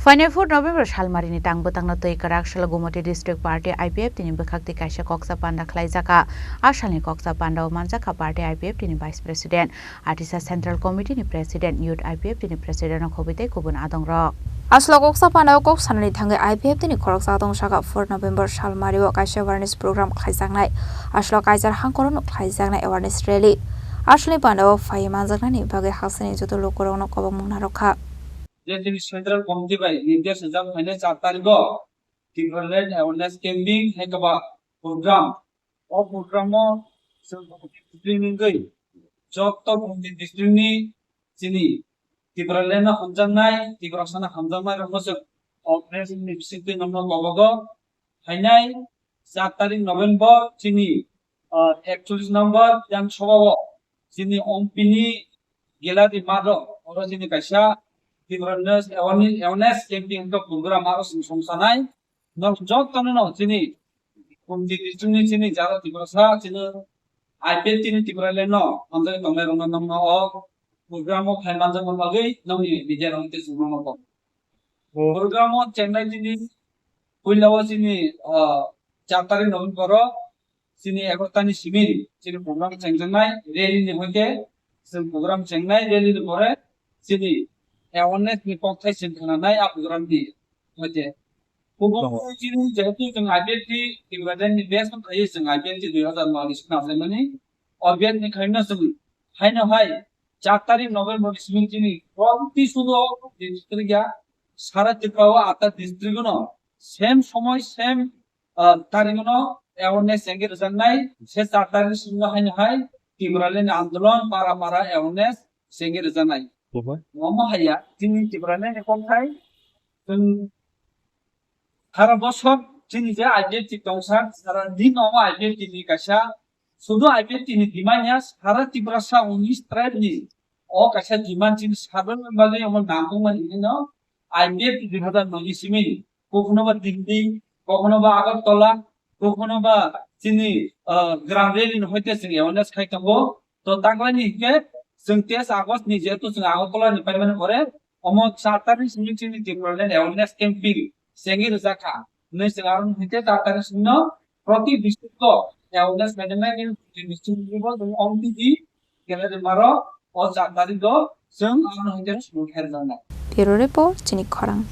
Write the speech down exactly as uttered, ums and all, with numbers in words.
Painai four November salmarini tang bwtangno twi kwrak salo Gumoti District Party I P F T ni bwkhak twi kaisa koksa panda khlaijak. A salni koksa pandao manjakha Party I P F T ni Vice President, Atisa Central Committee ni President, Youth I P F T ni President rok hobi tei kubun adongrok. Aswk koksa pandao kok sanani thangwi I P F T ni khoroksa adong saka four November salmario kaisa awareness program khlaijaknai. Aswk kaichar hangkorono khlaijaknai awareness rally. Aswkni pandao phaiwi manjaknani bagwi haksani joto lukurokno kobokmung narwkha. Je chini Central Committee bai nirdesh rijak phainai char tarikgo Tipraland Awareness Camping hai khe ba program. O program o chwng Gumoti district ni wngwi joto Gumoti district ni chini Tipraland no hamjaknai, Tiprasa no hamjaknai rokno chwng o press ni bisingtwi nokno kobogo. Phainai char tarik November chini, ah, ekchollish number Bidhan Sabha o chini Ompini Gallery math o oro chini kaisa Tipraland Awareness, Awareness Camping wngkha program aro chwng songsanai. Nok jotono no chini Gumoti district ni chini jara Tiprasa chini I P F T ni Tipraland no hamjagwi tongnai rokno nokno o program o phai manjakma bagwi nokni media rok tei chwngno no kok. Program o chengnai chini puila o chini, ah, char tarik November o chini egarota ni simi chini program chengjaknai rally ni hoite chwng program chengnai rally ni pore chini awareness ni kokthai chwng khnanai a program ni hoite. Kubun Oho. Chini jehetu chwng I P F T Tipraland ni base no khlaiwi chwng I P F T dui hazar no ni swnamjaimani o base ni khaino chwng haino hai char tarik November ni simi chini proti sudo district ya sara Tripura o atta district no same somoy same, ah, tarik no awareness chengwi rwjaknai se char tarik ni simi haino hai Tipraland ni andolon para para awareness chengwi rwjaknai. Oho. Omo haiya chini Tipraland ni kokthai chwng sara bosor chini je I P F T tongsa sara din omo I P F T ni kaisa sudu I P F T ni demand ya sara Tiprasa unis tribe ni o kaisa demand chini sabrang bagwi omo nangkukmani hino I P F T dui hazar noi ni simi kokno ba Delhi, kokno ba Agartala, kokno ba chini, ah, Gram Valley ni hoite chwng awareness khai tongo. To taklaini hinkhe chwng teis August ni jehetu chwng Agartala ni paimani pore omo char tarik ni simi chini Tipraland awareness camping chengwi rwjakha. Hwnwi chwng aro hinkhe char tarik simi no proti district o awareness khainai ni district ni bo chwng O M T D Gallery maro o char tarik o chwng ano hinkhe sumung khairokjaknai. Bureau Report, chini khorang.